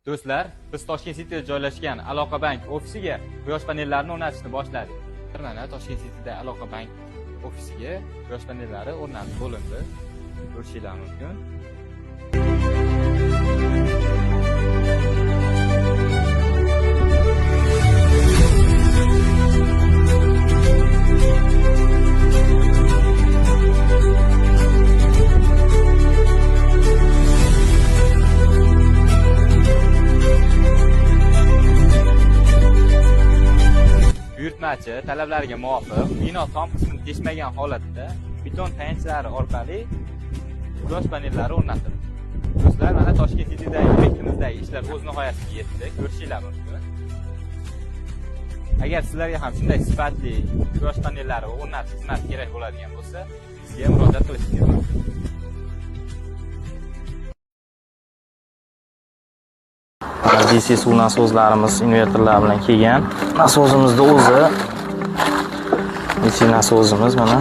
Do'stlar, biz Toshkent Cityda joylashgan Aloqabank ofisiga quyosh panellarini o'rnatishni boshladik. Mana Toshkent Cityda Aloqabank ofisiga quyosh panellari o'rnatib bo'lindi. Ko'rishinglar mumkin. Buyurtmachi talablariga muvofiq bino tom qismini teshmagan holatda beton tayanchlari orqali quyosh panellari o'rnatildi. Do'stlar, mana Toshkent City'dagi obyektimizdagi ishlar o'z nihoyasiga yetdi. Ko'rishinglar mumkin. Agar sizlarga ham shunday sifatli quyosh panellari o'rnatish xizmati kerak bo'ladigan bo'lsa, bizga murojaat qilishingiz mumkin. DC suv nasoslarimiz invertorlar bilan kelgan. Nasosimizni o'zi, DC nasosimiz mana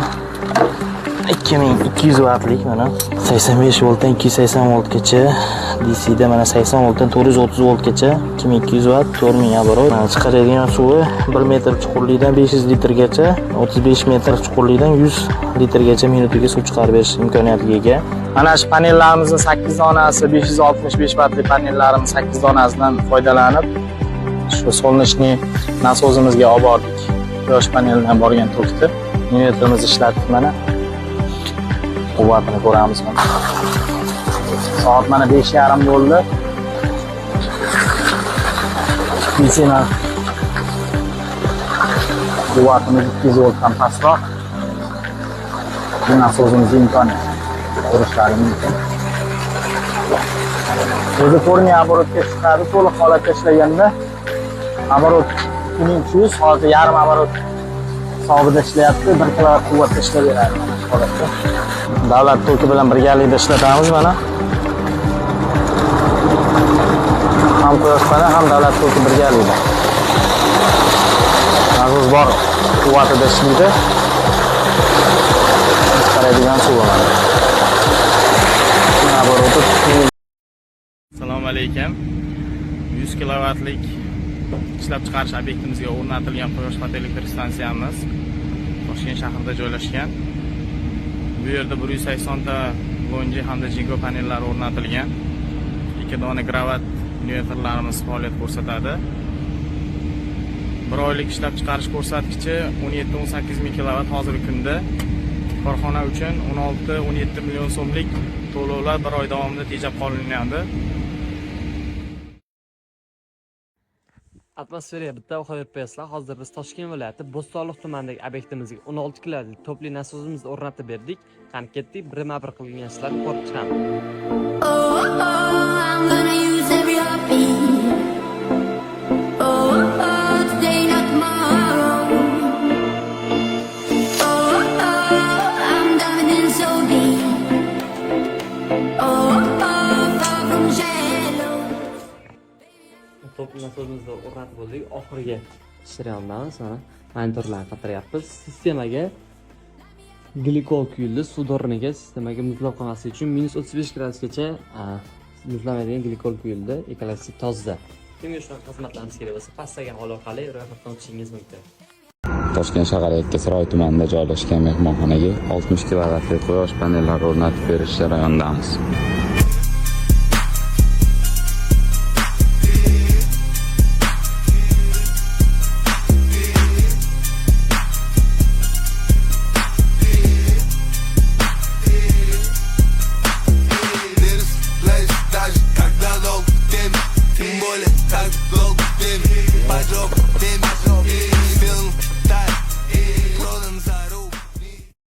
2200 vattlik, mana 85 voltdan 280 voltgacha, DCda mana 80 voltdan 430 voltgacha, 2200 vatt, 4000 оборот. Mana chiqaradigan suvi 1 metr chuqurlikdan 500 litrgacha, 35 metr chuqurlikdan 100 litrgacha minutiga suv chiqarib berish imkoniyatiga ega. Mana shu panellarimizni 8 donasi, 565 vattli panellarimiz 8 donasidan foydalanib shu солнечный nasozimizga olib bordik. Quyosh panelidan borgan tokni invertorimizni ishlatdik, mana quvvatini ko'ramiz mana. Soat mana 5:30 bo'ldi. DC quvvatimiz 200 voltdan pastroq. Bu nasozimizni imkoniyati. Ko'rishlari mumkin. O'zi 4000 оборот ga chiqadi, to'liq holatda ishlaganda оборот 2300, hozir yarim оборот hisobida ishlayapti, 1 kilovat quvvatda ishlab beradi mana shu holatda. Davlat toki bilan birgalikda ishlatamiz mana. Ham quyosh panel, ham davlat toki birgalikda. Nasos bor quvvatida ishlaydi. Chiqaradigan suvi mana. Оборот i Assalomu alaykum. 100 kilovatlik ishlab chiqarish obyektimizga o'rnatilgan quyosh fotoelektr stansiyamiz Toshkent shahrida joylashgan. Bu yerda 180 ta Longi hamda Jinko panellari o'rnatilgan. Ikki dona Growatt invertorlarimiz faoliyat ko'rsatadi. Bir oylik ishlab chiqarish ko'rsatkichi 17-18 ming kilovat hozirgi kunda. Korxona uchun 16-17 million so'mlik to'lovlar bir oy davomida tejab qolinadi. Atmosferaga bitta qo'yib qo'yasizlar. Hozir biz Toshkent viloyati Bo'stonliq tumanidagi obyektimizga 16 kilovatli topli nasosimizni o'rnatib berdik. Qani ketdik, birma-bir qilingan ishlarni ko'rib chiqamiz. Oh, I'm gonna use every heartbeat. Oh, today, not tomorrow. Oh, I'm diving in so deep. Oh, far from shallow. Topli nasosimizni o'rnatib bo'ldik. Oxirgi jarayondamiz. Mana monitorlarni qatiryapmiz. Sistemaga glikol quyildi. Suv do'rniga sistemaga muzlab qolmasligi uchun -35 gradusgacha muzlamaydigan glikol quyildi. Ekologik toza. Kimga shunaqa xizmatlarimiz kerak bo'lsa, pastdagi havola orqali ro'yxatdan o'tishingiz mumkin. Toshkent shahri Yakkasaroy tumanida joylashgan mehmonxonaga 60 kilovatli quyosh panellari o'rnatib berish jarayonidamiz.